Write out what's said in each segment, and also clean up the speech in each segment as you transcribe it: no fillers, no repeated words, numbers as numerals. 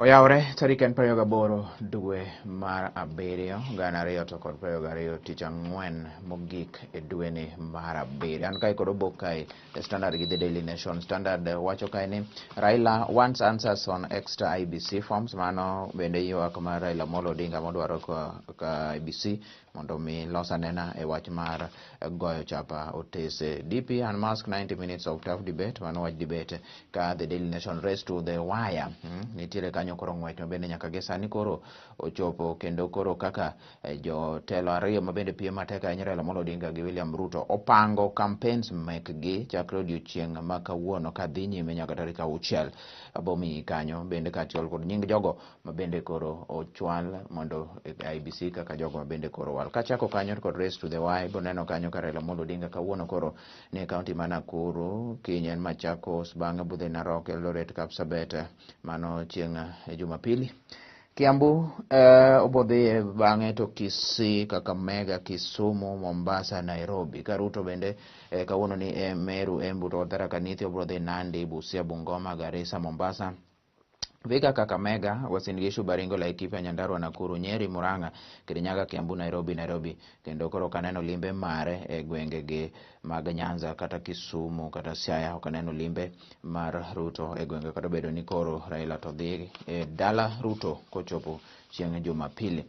Oyawore tarik en 28 dwe mar abiriyo 2022, tich ang'wen mogik e dweni mar abiriyo. An kae kod obok kae The Standard gi The Daily Nation. Standard wacho kae ni Raila wants answers on extra IEBC forms. Mano bende ywak mar Raila Amolo Odinga modwaro ka IEBC mondo mi los anena e wach mar goyo chapa otese. DP unmask 90 minutes of tough debate. Mano wach debate ka The Daily Nation, race to the wire. Nitiere kanyo koro ng'wech ma bende nyaka gi sani koro ochopo kendo koro kaka jotelo ariyo ma bende piem matek ahinya, Raila Amolo Odinga gi William Ruto, opango campaigns mekgi chakre odiochieng' ma kawuono ka dhi nyime nyaka tarik 6. Abomiyi kanyo bende kaachiel kod nying jogo ma bende koro ochwal mondo IEBC kaka jogo ma bende koro wal. Kachako kanyo kod race to the wire, iboneno kanyo ka Raila Amolo Odinga kawuono koro ni e kaunti ma Nakuru, kiny en Machakos, bang'e budhi Narok, Eldoret, Kapsabet, mano chieng' Jumapili. Kiambu obodhiye bang'e to Kisii, Kakamega, Kisumu, Mombasa, Nairobi. Ka Ruto bende kawuono ni e Meru, Embu to Tharaka Nithi, obro dhi Nandi, Busia, Bungoma, Garissa, Mombasa, Vihiga, Kakamega, Uasin Gishu, Baringo, Laikipia, Nyandarua, Nakuru, Nyeri, Murang'a, Kirinyaga, Kiambu, Nairobi, Nairobi. Kendo koro ok aneno limbe mare e gwenge gi mag Nyanza kata Kisumu kata Siaya, ok aneno limbe mar Ruto e gwenge kata obedo ni koro Raila to dhi e dala Ruto kochopo chieng' Jumapili.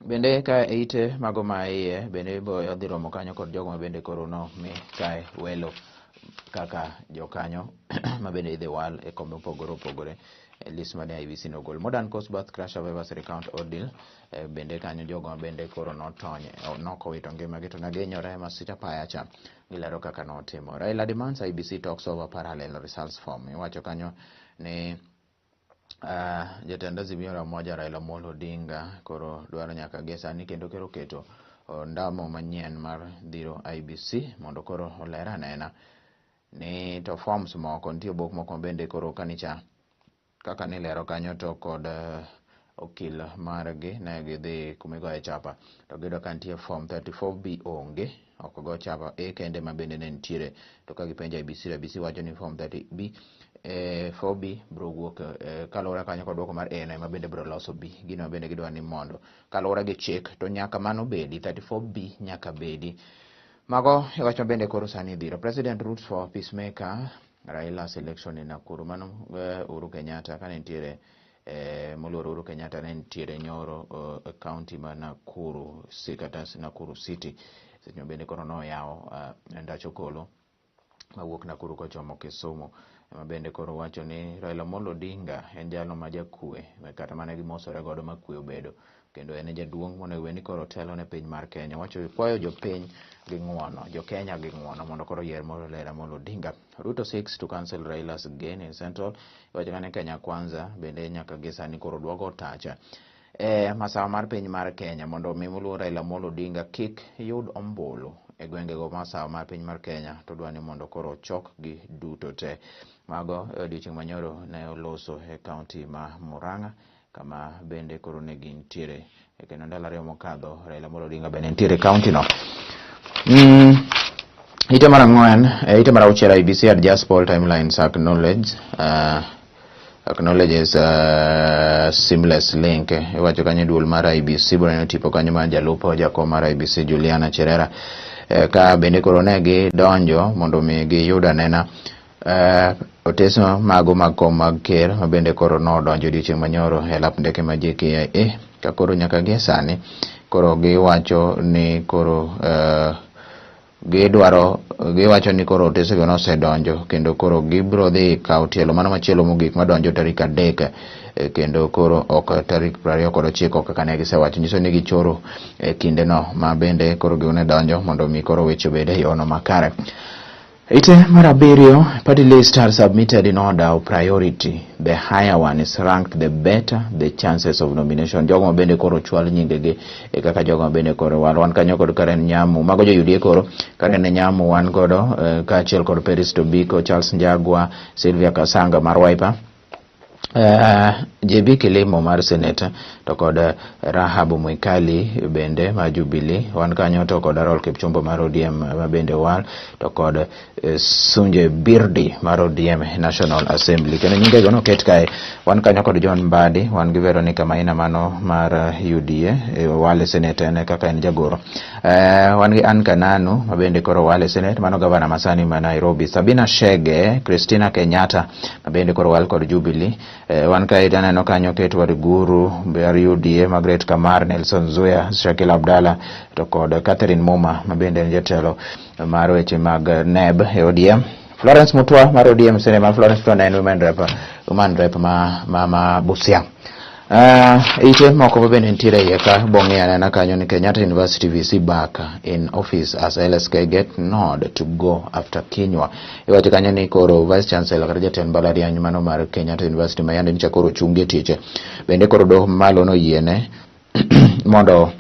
Bende ka e ite mago ma iye bende odhi romo kanyo kod jogo ma bende koro no mi kae welo kaka jokanyo ma bende idhi wal e kombe mopogore opogore e list mane IEBC nogol. Modern Coast Birth Crash Survivors Recount Ordeal, bende kanyo jogo ma bende koro notony nokowito ngimagi to negihinyore e masich apaya cha gilero kaka notimo. Raila demands IEBC talks over parallel results form. Iwacho kanyo ni jatend Azimio la Umoja Raila Amolo Odinga koro dwaro nyaka gie sani kendo koro keto ondamo manyien mar dhiro IEBC mondo koro oler anena ni to forms moko nitie obok moko bende koro kanicha kaka nilero kanyo to kod okil margi ne gidhi kumigoye chapa to giyudo ka nitie form 34B onge, ok go chapa, A kende ma bende ne nitiere. To ka gipenjo IEBC, IEBC wacho ni form 30B 4B bro wuok kaluwore kanyo kod duoko mar A no ema bende bro loso B. Gino ma bende gidwa ni mondo kaluwore gi chik to nyaka mano bedi 34B nyaka bedi. Mago e wach ma bende koro sani dhiro. President roots for peacemaker Raila selection in Nakuru. Mano Uhuru Kenyatta kane nitiere moluor Uhuru Kenyatta ne nitiere nyoro e county ma Nakuru si kata Nakuru City seche ma bende koro noyawo ndach okolo mawuok Nakuru kochomo Kisumu, ema bende koro wacho ni Raila Amolo Odinga en jalo ma jakwe kata mana gimosore godo ma kwe obedo kendo en e jaduong' monego bed ni koro telo ne piny mar Kenya. Wacho kwayo jopiny gi ng'uono, jo Kenya gi ng'uono mondo koro yier Raila Amolo Odinga. Ruto seeks to cancel Raila's gain in Central. Iwacho kane Kenya Kwanza bende nyaka gi sani koro duogo tacha e masawa mar piny mar Kenya mondo omi moluor Raila Amolo Odinga kik yud ombulu e gwengego masawa mar piny mar Kenya, to dwa ni mondo koro ochokgi duto te. Mago e odiochieng' manyoro ne oloso e kaunti ma Murang'a kama bende koro ne gintiere kendo ndalo 2 mokadho Raila Amolo Odinga bende nitiere e kaunti no. Ite mar 4, ite mar 6, IEBC adjust poll timelines acknowledges seamless link. Iwacho kanyo duol mar IEBC bro tipo kanyo mar jalupo jakom mar IEBC Juliana Cherera, ka bende koro ne gidonjo mondo mi giyud anena otes mago mag kom mag ker ma bende koro nodonjo odiochieng' manyoro e lap ndeke ma JKIA, ka koro nyaka gie sani koro giwacho ni koro gidwaro, giwacho ni koro otesego nosedonjo kendo koro gibro dhi kawo tielo mano machielo mogik madonjo tarik 3, kendo koro ok tarik 29 kaka ne gisewacho, nyiso ni gichoro e kindeno ma bende koro gione donjo mondo mi koro weche obed e yono makare. Ite mar 7, party list are submitted in order of priority. The higher one is ranked, the better the chances of nomination. Jogo ma bende koro chwal nyingegi e kaka jogo ma bende koro wal. Wan kanyo kod Karen Nyamu. Mago jo UDA koro. Karen Nyamu wan godo kaachiel kod Peris Tobiko, Charles Njagua, Sylvia Kasanga mar Wiper. JB Kilimo mar Senate to kod Rahab Mwikali bende mar Jubilee. Wan kanyo to kod Harold Kipchumba mar ODM ma bende owal to kod Sunje Birdi mar ODM National Assembly. Kendo nyingego noket kae. Wan kanyo kod John Mbadi, wan gi Veronica Maina mano mar UDA, owal e Senate en kaka en jagoro. Wan gi Ann Kananu ma bende koro owal e Senate, mano gavana masani ma Nairobi. Sabina Shege, Christina Kenyatta ma bende koro owal kod Jubilee. Wan kae aneno kanyo Kate Wariguru mar UDA, Margaret Kamar, Nelson Zuya, Shakil Abdalla to kod Catherine Muma ma bende en jatelo mar weche mag NEB e ODM. Florence Mutua mar ODM Senate, ma Florence Mutua ne en women rep ma Busia. Ite moko ma bende nitiere iye ka bong'i anena kanyo ni Kenyatta University VC back in office as LSK get nod to go after Kinyua. Iwacho kanyo ni koro Vice Chancellor kata jatend mbalariany mano mar Kenyatta University ma yande nyicha koro ochungi e tich bende koro doho malo noyiene mondo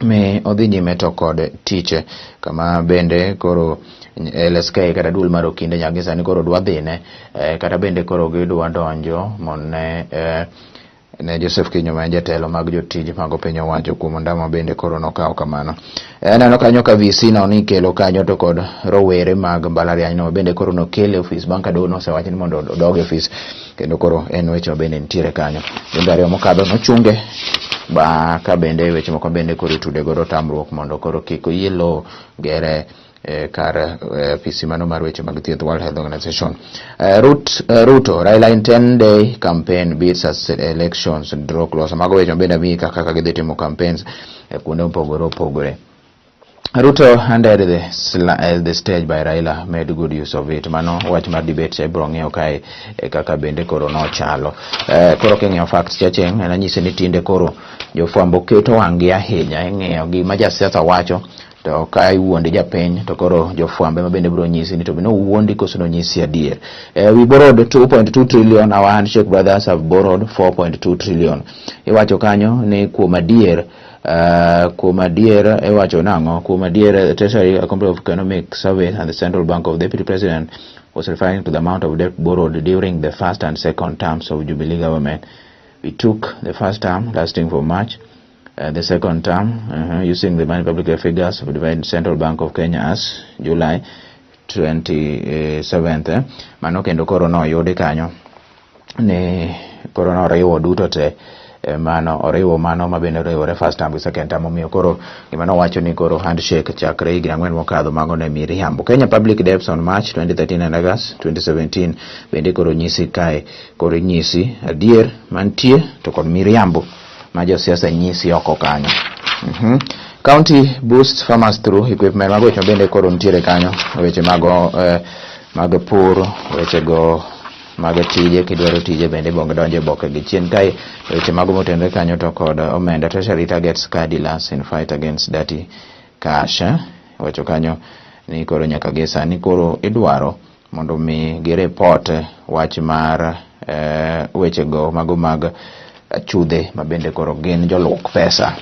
mi odhi nyime to kod tich, kama bende koro LSK kata duol mar okinde nyaka sani koro dwa dhine kata bende koro gidwa donjo mondo ne Joseph Kinyua ma en jatelo mag jotij mag piny owacho kuom ondamo bende koro nokawo kamano. Aneno kanyo ka VC no nikelo kanyo to kod rowere mag mbalariany no bende koro nokel e ofis bang' ka doho nosewach ni mondo odog e ofis, kendo koro en weche ma bende nitiere kanyo. Jumbe 2 mokadho nochunge ba ka bende weche moko bende koro itude godo tamruok mondo koro kik oyie lowo gere kar ofisi mano mar weche mag thieth, World Health Organization. Ruto Raila in 10 day campaign beats as elections draw closer. Mago weche mabende amiyi kaka gidhi timo campaigns kuonde mopogore opogore. Ruto handed the stage by Raila made good use of it. Mano wach mar debate ibiro ng'iyo kae kaka bende koro nochalo. Koro king'iyo facts chacheng' en anyisi ni tinde koro jofwambo keto wang'gi ahinya e ng'iyo gima jasiasa wacho, to ka iwuondi japiny to koro jofwambo ema bende biro nyisi ni to be nowuondi koso nonyisi adier. We borrowed 2.2 trillion, our handshake brothers have borrowed 4.2 trillion. Iwacho kanyo ni kuom adier iwacho nang'o? Kuom adier, Treasury, a Company of Economic Survey and the Central Bank of Deputy President was referring to the amount of debt borrowed during the first and second terms of Jubilee government. We took the first term lasting for March, the second term using the money public figures of the Central Bank of Kenya as July 27th. Mano kendo koro noyudi kanyo ni koro noriwo duto te, mano oriwo mano ma bende oriwore first term gi second term, omiyo koro gima nowacho ni koro handshake chakre higni 4 mokadho, mago ne miriambo. Kenya public debts on March 2013 and August 2017 bende koro nyisi kae, koro inyisi adier mantie to kod miriambo ma josiasa nyisi oko kanyo. County boosts farmers through equipment. Mago weche bende koro nitiere kanyo, weche mago mag pur, weche go mag tije, kidwaro tije bende ibonge donjo e boke gi chien kae, weche mago motenore kanyo to kod omenda. Treasury targets car dealers in fight against dirty cash. Wacho kanyo ni koro nyaka gi sani koro idwaro mondo mi gi report wach mar weche go mago mag achudhe ma bende koro gin joluok pesa.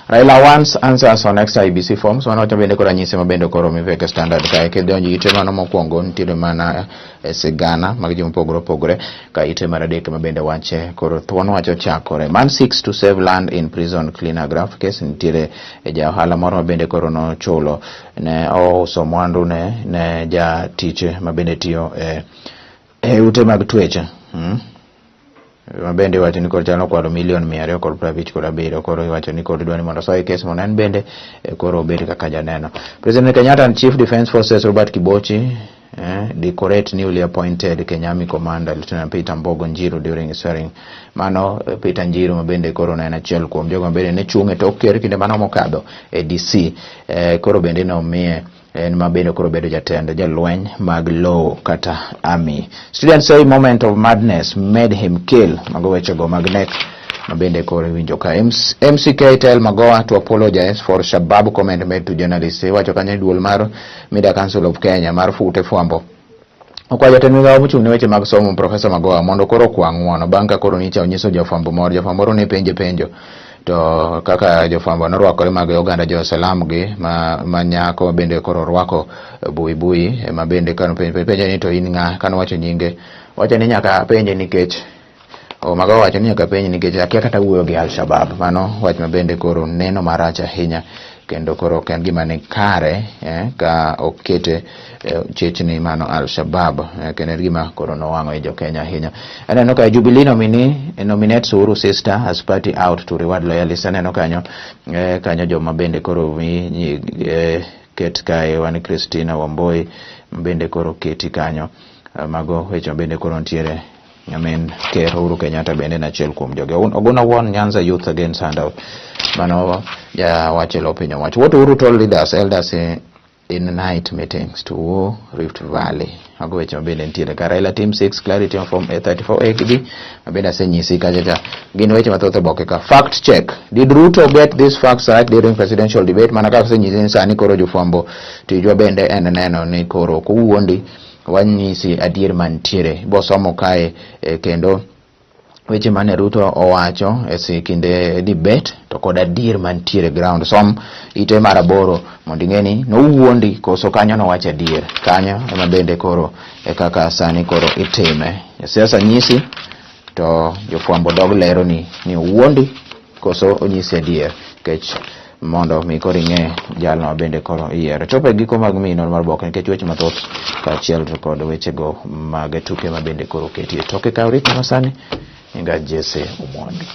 Raila wants answers on extra IEBC forms. Mano wacho bende koro ranyisi ma bende koro miveke Standard kae. Kidonjo ite mano mokwongo nitiere mana sigana mag ji mopogore opogore, ka ite mar adek ma bende wache koro thuon wach ochakore. Man seeks to save land in prison cleaner graft case. Nitiere ja ohala moro ma bende koro nochulo ne ouso mwandu ne jatich ma bende tiyo e ute mag twech. Ma bende iwacho ni koro chalo kwalo milion 257, koro iwacho ni koro idwa ni mondo osoye kes mondo en bende koro obed kaka janeno. President Kenyatta and Chief Defence Forces Robert Kibochi decorate newly appointed Kenya Army Commander Lieutenant Peter Mbogo Njiru during swearing. Mano Peter Njiru ma bende koro ne en achiel kuom jogo ma bende ne chung' e tok ker kinde mano mokadho e DC, koro bende nomiye en ma bende koro bedo jatend jolweny mag lowo kata army. Students say moment of madness made him kill. Mago wechego mag nek ma bende koro iwinjo ka MCK tell Magoha to apologize for Shabab comment made to journalists. Iwacho kanyo duol mar Media Council of Kenya mar fute fwambo okwayo jatend migawo mochung' ne weche mag somo, Profesa Magoha, mondo koro okwa ng'uono bang' ka koro nyicha onyiso jafwambo moro, jafwambo moro ne penje penjo to kaka jofwambo norwakore mag oganda jo Salam gi ma nyako bende koro orwako buibui, ma bende kano penjo ni to in ng'a, kanowacho nyinge. Wacho ni nyaka apenje nikech o mago wacho ni nyaka apenje nikech akia kata wuoyo gi Al-Shabaab. Mano wach ma bende koro neno marach ahinya kendo koro ok en gima ni kare ka okete chechni mano Al-Shabaab kendo en gima koro nowang'o i jo Kenya ahinya. Aneno ka Jubilee nominee nominates Uhuru sister as party out to reward loyalists. Aneno kanyo kanyo joma bende koro mi ket kae wan Christina Wamboi bende koro keti kanyo. Mago weche ma bende koro nitiere nyamin Ker Uhuru Kenyatta bende en achiel kuom joge. Oguna warn Nyanza youth against handout. Mano jawach e lo piny owacho. What Uhuru told leaders, elders in night meetings to woo Rift Valley. Mago weche ma bende nitiere ka. Raila team 6 clarity on form A34 AKB ma bende asenyisi kacha cha. Gin weche mathoth e boke ka. Fact check. Did Ruto get these facts right during presidential debate? Mana kaka asenyisi ni sani koro jofwambo tijwa bende en neno ni koro ok owuondi wanyisi adier mantiere. Ibo somo kae kendo weche mane Ruto owacho e kinde debate to kod adier mantiere ground. Som ite mar 8 mondo ing'e ni nowuondi koso kanyo nowacho adier. Kanyo ema bende koro e kaka sani koro itime. Josiasa nyisi to jofwambo dog lero ni owuondi koso onyisi adier nikech mondo mi koro ing'e jalno bende koro iyiero. Chopo e giko mag mino mar boke nikech weche mathoth kaachiel to kod wechego mag tuke ma bende koro oketi e toke. Kaw rit masani, nyinga Jesse Omondi.